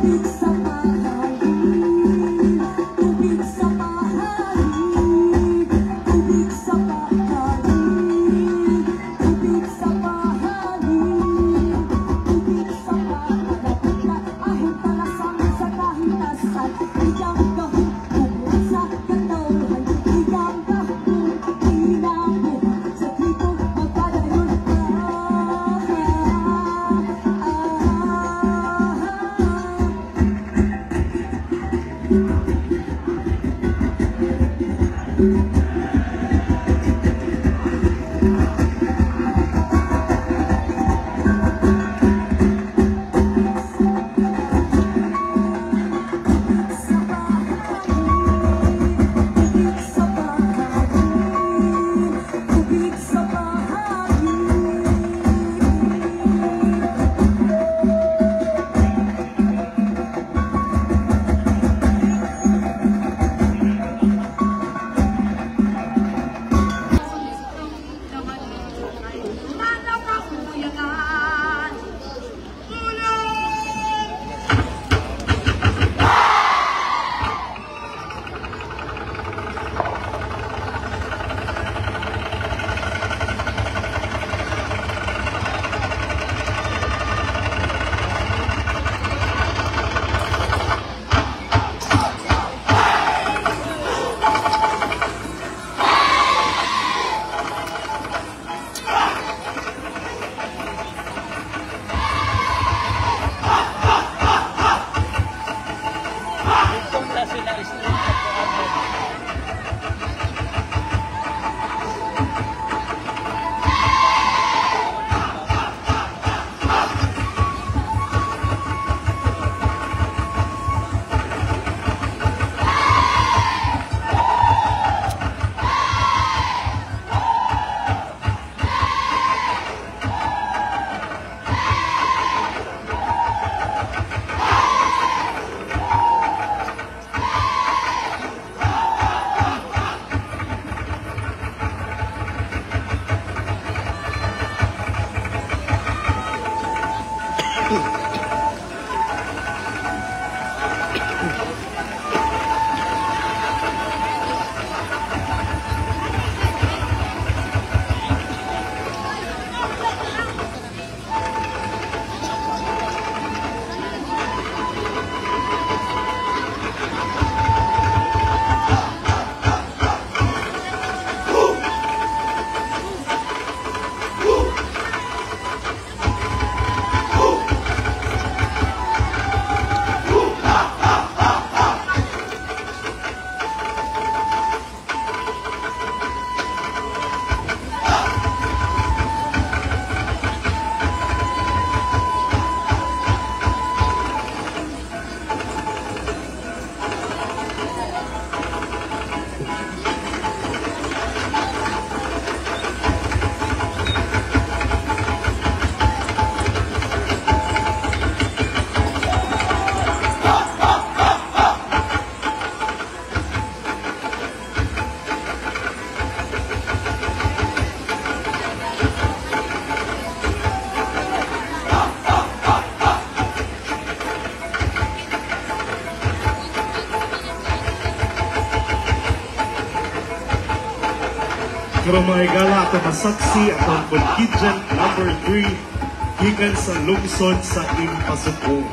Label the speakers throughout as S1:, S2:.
S1: Tubig sa pahali, tubig sa pahali, tubig sa pahali, tubig sa pahali, tubig sa pahali, ahon talasang sa kahitasan, iyang gahom sa katawhan, iyang gahom kinabuhi, sa tribo magpadayon pa. Ah, tubig sa bahali, tubig sa bahali, tubig sa bahali.
S2: Manakahuyangan. Tulong!
S3: Itong na sila street sa 400.
S4: Karong mga higala, ato masaksi atong contingent number 3 gikan sa lungsod sa Impasugong.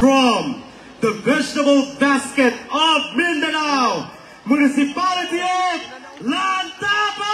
S4: From the vegetable basket of Mindanao, Municipality of Lantapan!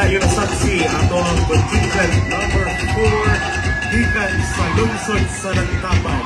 S4: Mga yung saksi ato ang contingent number 4 gikan sa lungsod sa Lantapan.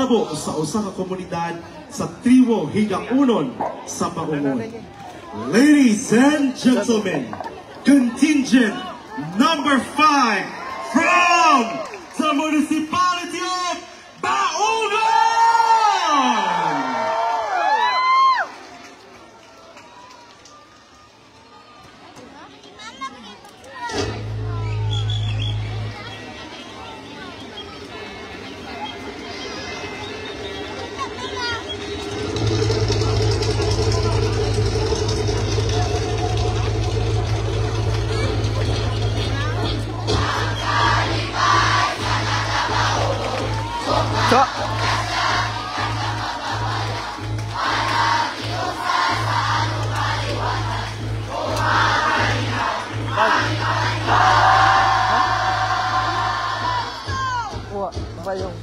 S4: panghitabo sa usa ka komunidad sa Triwo Higaunon sa Baungon. Ladies and gentlemen, contingent number 5 from the municipality of Baungon!
S2: So, Wa, ba yung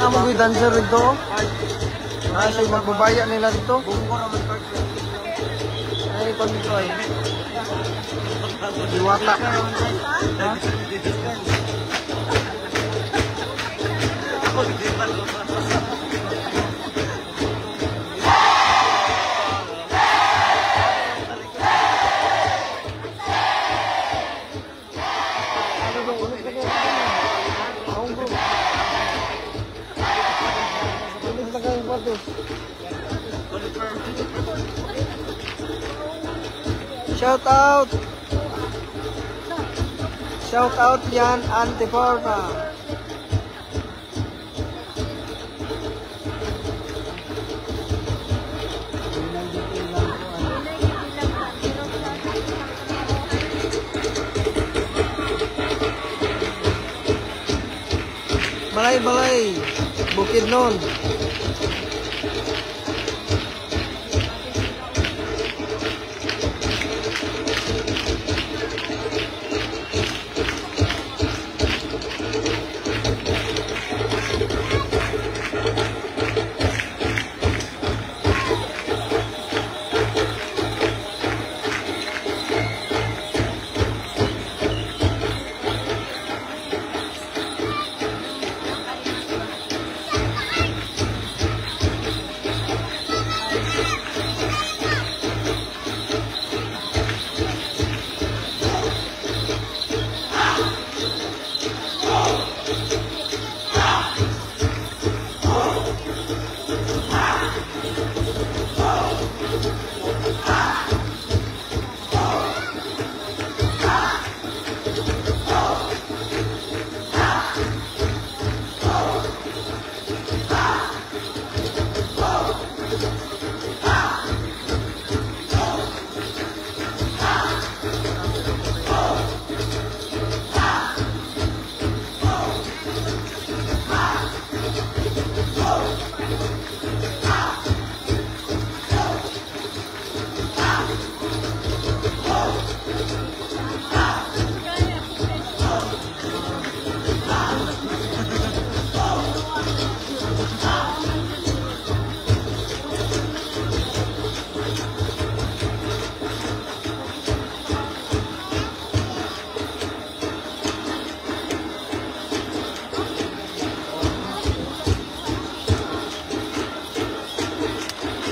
S2: Namo ko'y dancer dito? Nasa magbabaya nila dito? Ay, kon dito ay. Diwata. Ha? Ano ba? Ulit na kayo. Ako, bro. Ulit na kayo kwarto. Shout out! Shout out yan, Antiforma. Balay balay, Bukidnon.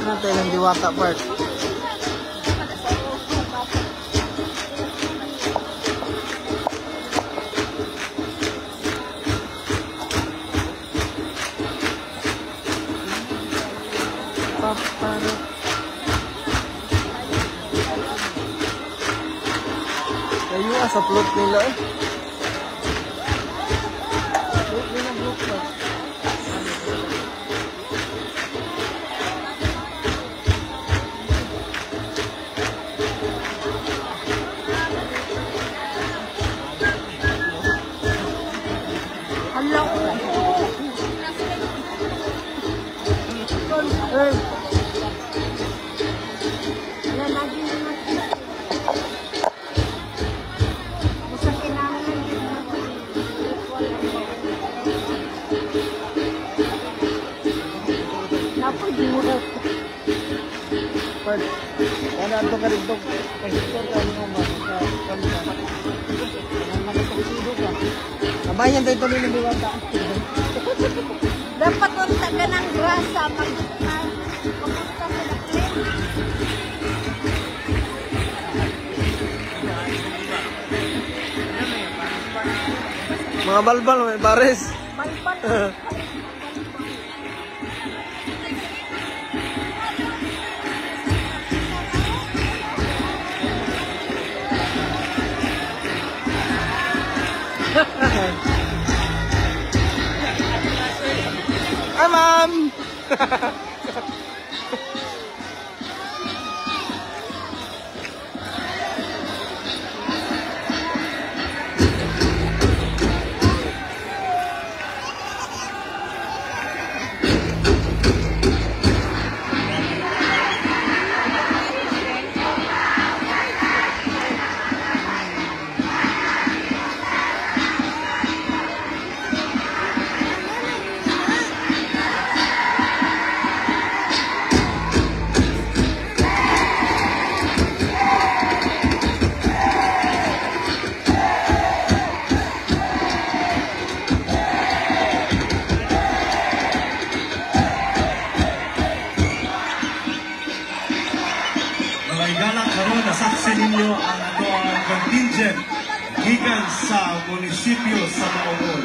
S2: Na tayo ng Diwata Park. Papara. Kayo ah, sa plot nila eh. Plot nila, plot na.
S1: Hala ko.
S2: Eh,
S1: Wala, lagi na natin. Basta kinahanglan din natin. Napag-iwat.
S2: Park. Ano, ato ka rito. Pag-picture ka mo ba? Sa kamera. Nakatuksido ka. Kabayan tayo tuloy ng Diwata.
S1: Dapat unta ka ng grasa mag papunta sa Daklin.
S2: Mga balbal, may bares.
S1: Balbal.
S2: Hi, ma'am!
S4: Mga higala, karon nasaksi ninyo ang atoang contingent gikan sa munisipyo sa Baungon.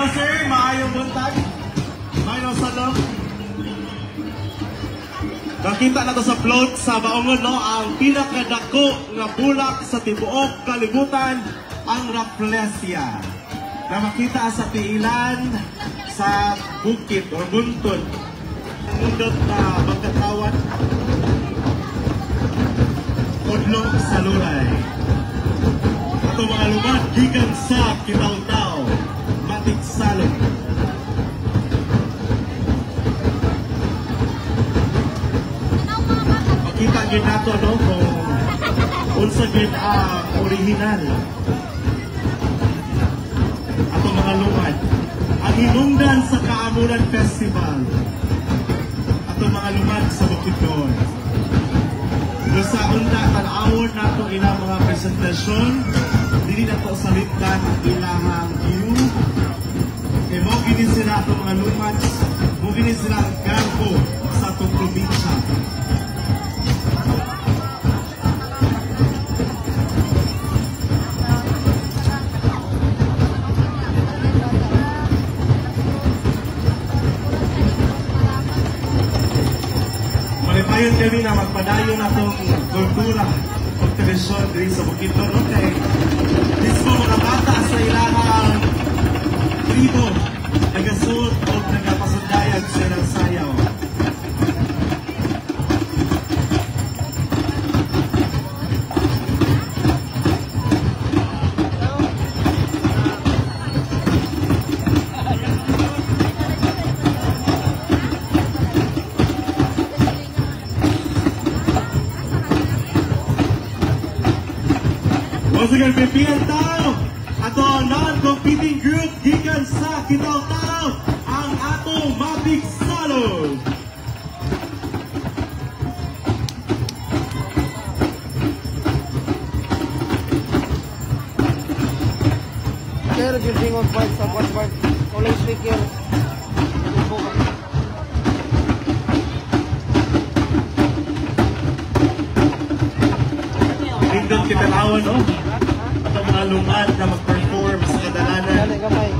S4: Hello sir, maayong buntag. Maayong salong. Nakita na to sa float sa Baungon, no, ang pinakadako nga bulak sa tibuok kalibutan, ang Rafflesia. Na makita sa tiilan sa bukid or buntod. Mundot na magkatawan. Udlong sa lulay. Ato mga lumad, gikan sa Kitaw-Taw, Matigsalog. Makita gid nato, no, kung unsa gid ang original. Ato mga lumad, ang hinungdan sa Kaamunan Festival. Ato mga lumad sa Bukidnon. Do sa unta tan-awon nato ilang mga presentasyon, dili nato salitdan ang ilahang view. Kay mao gini sila atong mga lumad, mao gini sila ang garbo sa atong probinsya. Malipayon kami na magpadayon atong kultura o tradisyon diri sa Bukidnon, no? Kay mismo mga bata sa ilahang tribo nagasuot o nagapasundayag sa ilang sayaw. Once again, PPL Tao, ato ang non-competing group gikan sa Kitaw-Taw, ang atong Matigsalog.
S2: Sir, building of bike sa one bike. Kulay speaker.
S4: Nindot kitanawan, no? Atong mga lumad na mag-perform sa kadalanan.
S2: Dali gamay.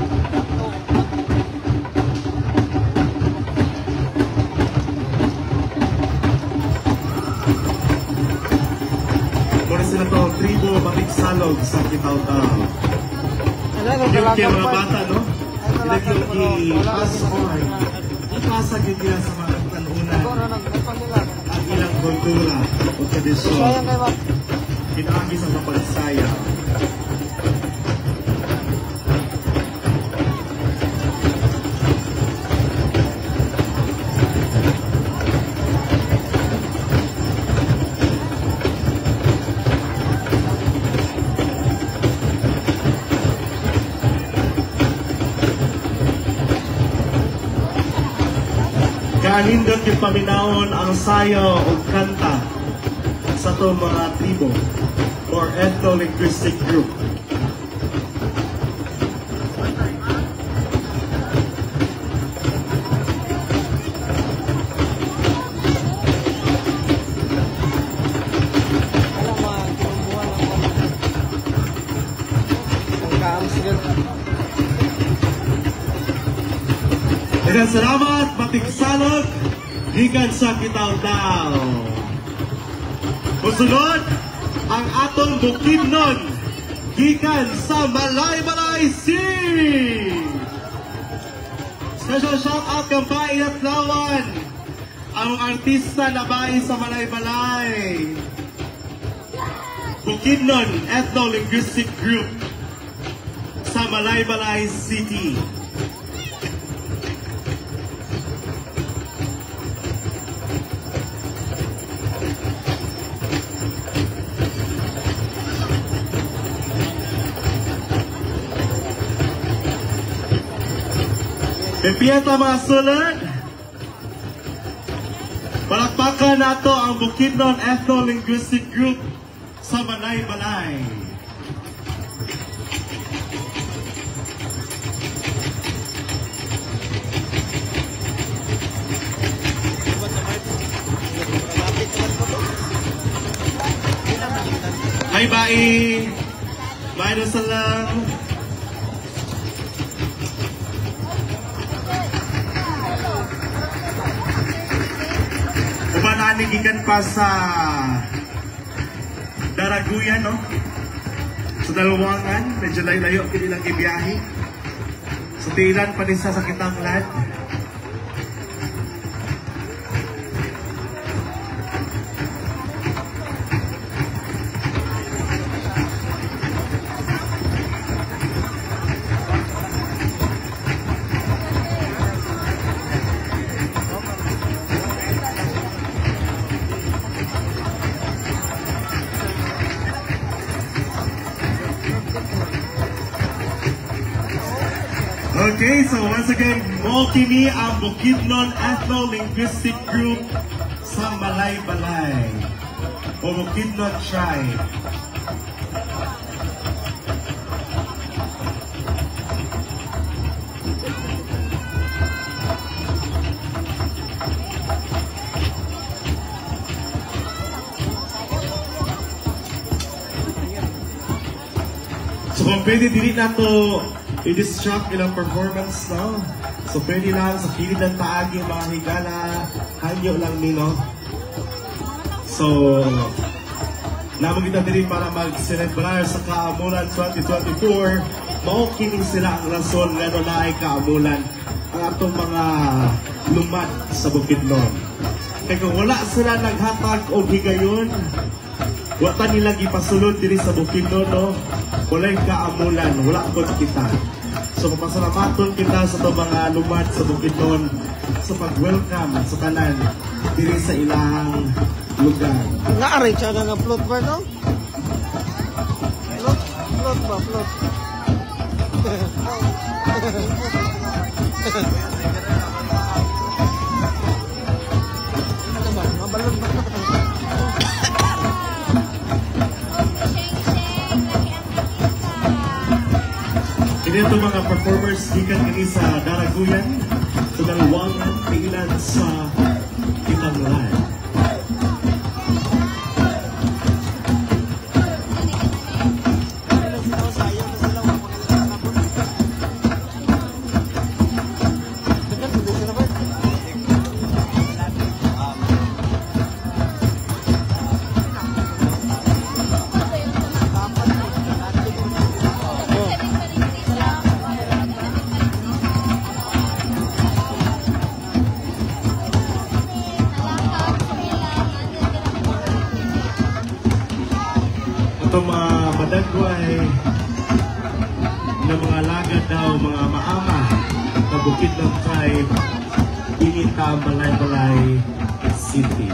S4: Muna sila to, tribo Matigsalog sa Kitaw-Taw.
S2: Wala
S4: Yung kay
S2: ko
S4: mga bata, no?
S2: Ay,
S4: Ilagyo
S2: talaga, pero wala
S4: i-pass
S2: kasi
S4: on. Ipasa gyud nila sa mga tanunan
S2: Siguro nagpan nila.
S4: ang ilang kultura o tradisyon.
S2: Sayang kay ba?
S4: Pinaagi sa pagsaya. Kanindot yung paminawon ang sayaw o kanta sa itong mga tribo or ethno-linguistic group.
S2: Wala mga kinumbuhan ang Ang kaams yun.
S4: Daghang salamat, Matigsalog, gikan sa Kitaw-Taw. Musunod, ang atong Bukidnon, gikan sa Malaybalay City. Special shout out kang Bae at Lawan, ang artista na bae sa Malaybalay. Bukidnon Ethno-Linguistic Group sa Malaybalay City. Empieta mga sulod. Palakpakan nato ang Bukidnon Ethno-Linguistic Group sa Malaybalay. Hi, Bai! Bai salam. ni gikan pa sa Daraguyan, no? Sa Dalwangan, medyo layo-layo kini lang gibiyahe. Sa tilan pa din sa Kitanglad. Okay, so once again, mo kini ang Bukidnon Ethno-Linguistic Group sa Malaybalay o Bukidnon Tribe. So kung pwede, dili na to i-distract ilang performance, no? So pwede lang sa kilid ng taagi, mga higala, hanyo lang ni, no? So, namang kita diri para mag-celebrar sa Kaamulan 2024. Mao kini sila ang rason nga no naay Kaamulan ang atong mga lumad sa Bukidnon. Kaya kung wala sila naghatag og higayon, wa ta nila gipasulod diri sa Bukidnon, no? Walay kaamulan, wala kon kita. So mapasalamaton kita sa itong mga lumad sa Bukidnon sa pag-welcome sa tanan diri sa ilang lugar.
S2: Nga aray siya nga float ba, no? Float, float ba, float. Ano ba? Mabalon ba?
S4: Kini itong mga performers gikan kini sa Daraguyan, sa Dalwangan, tiilan sa Kitanglad. Itong mga madagway na mga lagad daw, mga maama na Bukidnon Tribe, Inita, Malaybalay City.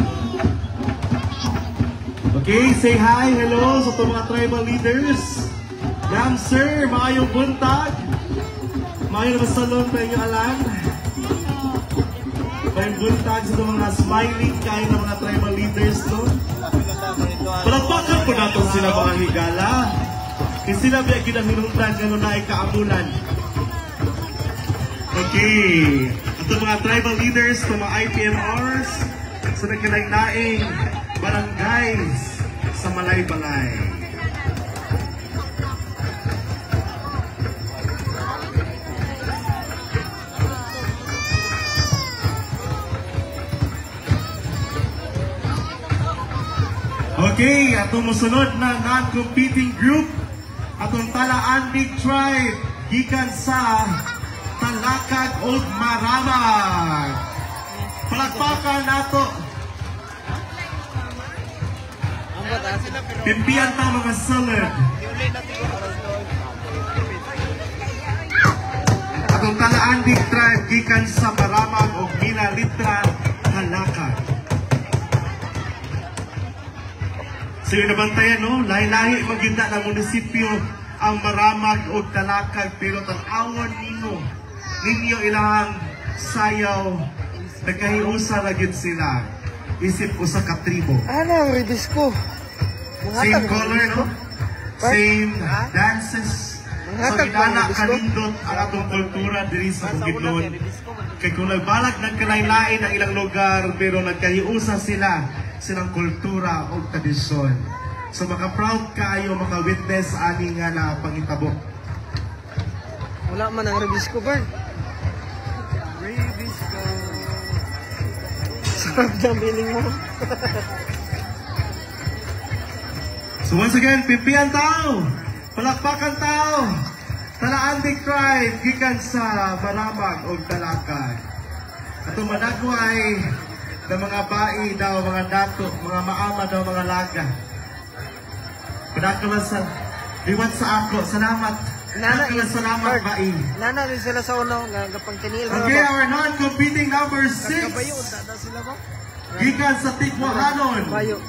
S4: Okay, say hi, hello sa itong mga tribal leaders. Ma'am, sir, maayong buntag. Maayong masalon pa inyo alam. Maayong buntag sa itong mga smiling kayo ng mga tribal leaders, no? Palagpakan po natin sila mga higala. Kasi sila biya ginahinungdan nga nung naay kaamulan. Okay. At mga tribal leaders, itong mga IPMRs, sa nagkalaing-laing barangays sa Malaybalay. Okay, atong mosunod na non-competing group, atong Talaan Big Tribe, gikan sa Talakag ug Maramag. Palakpakan nato. Pimpian ta mga sulod. Atong Talaan Big Tribe, gikan sa Maramag ug Mina Litra, Talakag. So yung nabantayan, no? Lahi-lahi magyud na munisipyo ang Maramag o Talakag, pero tan-awon ninyo ilang sayaw, nagkahiusa na gyud sila. Isip usa ka tribo.
S2: Ano ang ridisco?
S4: Same color, no? Same dances. So inana kanindot ang atong kultura diri sa Bukidnon. Kay kung nagbalak nagkalain-lain ang ilang lugar, pero nagkahiusa sila silang kultura o tradisyon. So maka-proud kaayo maka-witness ani nga na pangitabo.
S2: Wala man ang Rebisco, Bern. Rebisco. Sarap dyan feeling mo.
S4: So once again, pimpian tao, palakpakan tao, Talaandig Tribe, gikan sa Maramag o Talakag. Atong managway ng mga bai daw, mga dato, mga maama daw, mga laga. Padakalan sa liwat sa ako, salamat.
S2: Nana
S4: Padakalan salamat, bai.
S2: Nana din sila sa uno nga gapang tinil.
S4: Okay, our non-competing number 6,
S2: Kabayo da sila ba?
S4: gikan sa Tigwahanon,
S2: Bayo.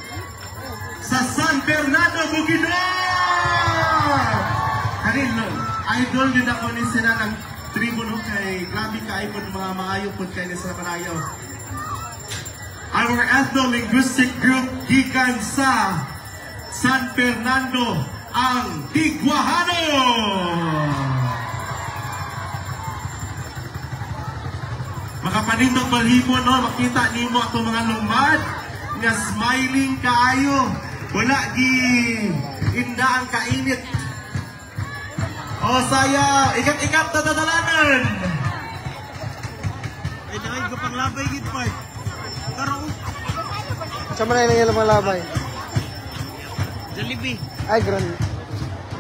S4: Sa San Fernando, Bukidnon! Kanin, no, idol din ako ni sila ng tribo, no, kay grabe ka po mga maayo po kay ni sa Manayaw. Our ethno-linguistic group gikan sa San Fernando, ang Tigwahanon! Makapanindot balhibo, no, makita nimo atong mga lumad nga smiling kaayo. Wala gi inda ang kainit. O saya, ikat-ikat na dadalanan.
S3: Ay, nakay ko pang labay gid part. Karon.
S2: Sa man na yung mga labay.
S3: Jollibee.
S2: Ay, gran.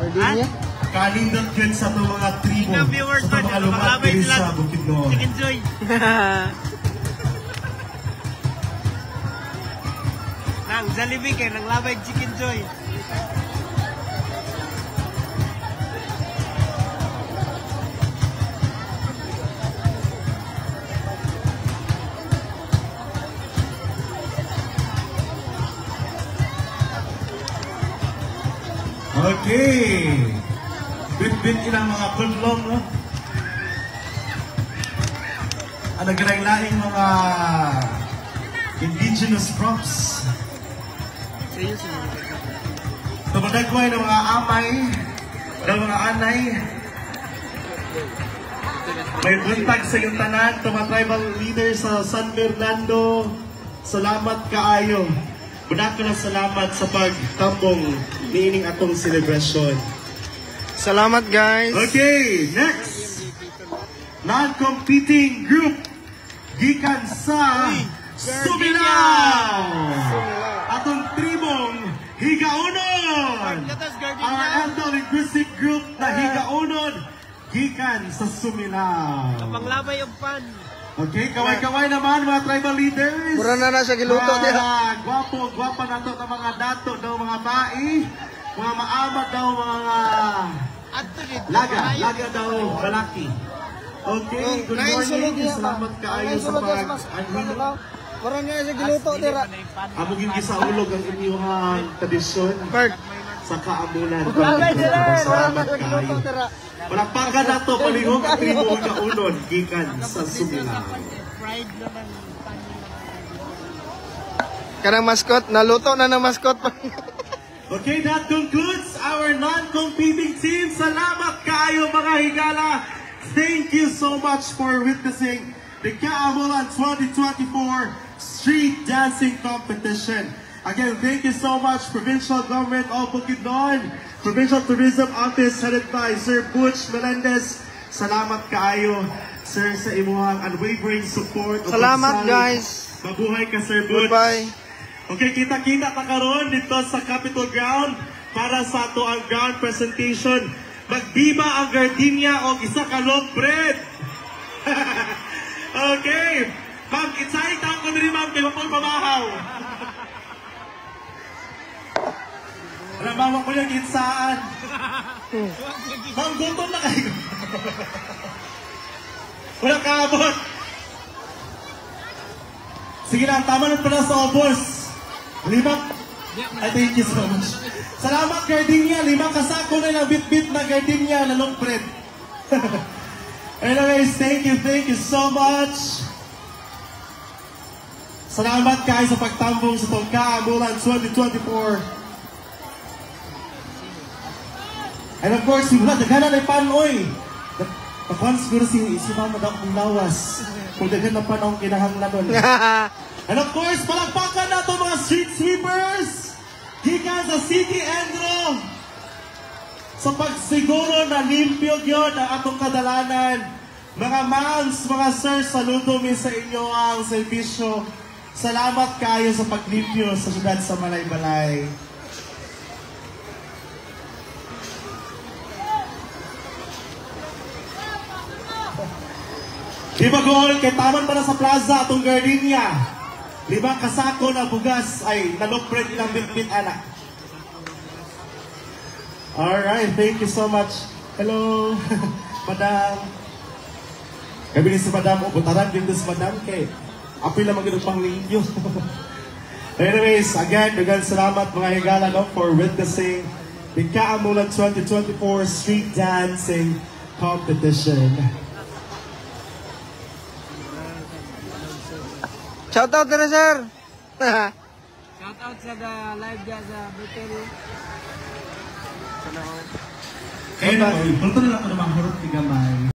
S2: Gardenia.
S4: Kanindot yun sa itong mga tribo,
S3: Tingnan, viewers,
S4: sa itong mga
S3: man,
S4: lumad
S3: panglabay
S4: diri
S3: sila.
S4: sa Bukidnon.
S3: Chicken Joy. Nang Jollibee kay nang labay Chicken Joy.
S4: Okay. Bit-bit ilang mga kudlong, no? Ano ganang laing mga indigenous crops. Tumadagway ng mga amay, ng mga anay. May buntag sa iyong tanan, to mga tribal leader sa San Fernando. Salamat kaayo. Muna ko na salamat sa pagtambong niining atong celebration.
S2: Salamat, guys.
S4: Okay, next. Non-competing group gikan sa Sumilao. Atong tribong Higaonon. Our ethno-linguistic group na Higaonon gikan sa Sumilao.
S3: Panglabay og pan.
S4: Okay, kaway-kaway naman, mga tribal leaders.
S2: Mura na na siya giluto
S4: Mga
S2: diha.
S4: gwapo, gwapa na to ng mga dato daw, mga bai, mga maama daw, mga
S3: Adto dito.
S4: laga, laga daw, balaki. Okay, good
S2: Nain sulod
S4: morning.
S2: niya.
S4: Salamat kaayo sa pag anhino.
S2: Mura na siya giluto dira.
S4: Amo gyud gisaulog ang inyong tradisyon
S2: Bird.
S4: Sa kaamulan.
S2: Mura na
S4: Salamat
S2: siya giluto
S4: kaayo.
S2: dira.
S4: Palakpakan nato palihog ang tribo Kaunon gikan sa Sumilao.
S3: Pride naman pan.
S2: Kanang mascot, naluto na ng mascot.
S4: Okay, that concludes our non-competing team. Salamat kaayo, mga higala. Thank you so much for witnessing the Kaamulan 2024 Street Dancing Competition. Again, thank you so much, Provincial Government of Bukidnon, Provincial Tourism Office headed by Sir Butch Melendez. Salamat kaayo, sir, sa imuhang unwavering support ug
S2: Salamat,
S4: pagsali.
S2: Guys.
S4: Mabuhay ka, Sir Butch.
S2: Goodbye.
S4: Okay, kita-kita ta karon dito sa Capitol Ground para sa ato ang ground presentation. Magbiba ang gardenia og isa ka loaf bread. Okay. Ma'am, excited ako diri, ma'am, kay mapol pamahaw. Wala mama ko yung insaan. Ma'am, gutom na kayo. Wala kaabot. Sige lang, tama na pala sa obos. Lima. Ay, thank you so much. Salamat, gardenia. 5 kasako na yung bit-bit na gardenia na long bread. Anyways, thank you so much. Salamat kayo sa pagtambong sa itong Kaamulan 2024. And of course, wala, daghan na pan, oy. Pakuan siguro si Mama daw kong lawas. Kung daghan na pan ang kinahanglan. And of course, palakpakan na ito, mga street sweepers! Gikan sa City Endro! Sa pagsiguro na limpyo yun ang atong kadalanan. Mga ma'ams, mga sir, saludo mi sa inyo ang serbisyo. Salamat kayo sa paglimpyo sa syudad sa Malaybalay. Di ba goal? Kay taman pa na sa plaza atong gardenia. 5 kasako na bugas ay nalupred ilang bitbit anak. Alright, thank you so much. Hello, Madam. Gabi ni si Madam, o butaran din si Madam kay apoy lang magandang pang limpyo. Anyways, again, daghang salamat, mga higala, no, for witnessing the Kaamulan 2024 Street Dancing Competition.
S2: Shout out na, sir.
S3: Shout out sa the live dyan sa Bethel.
S4: Kaya na, punto na lang ako ng mga hurot ni Gamay.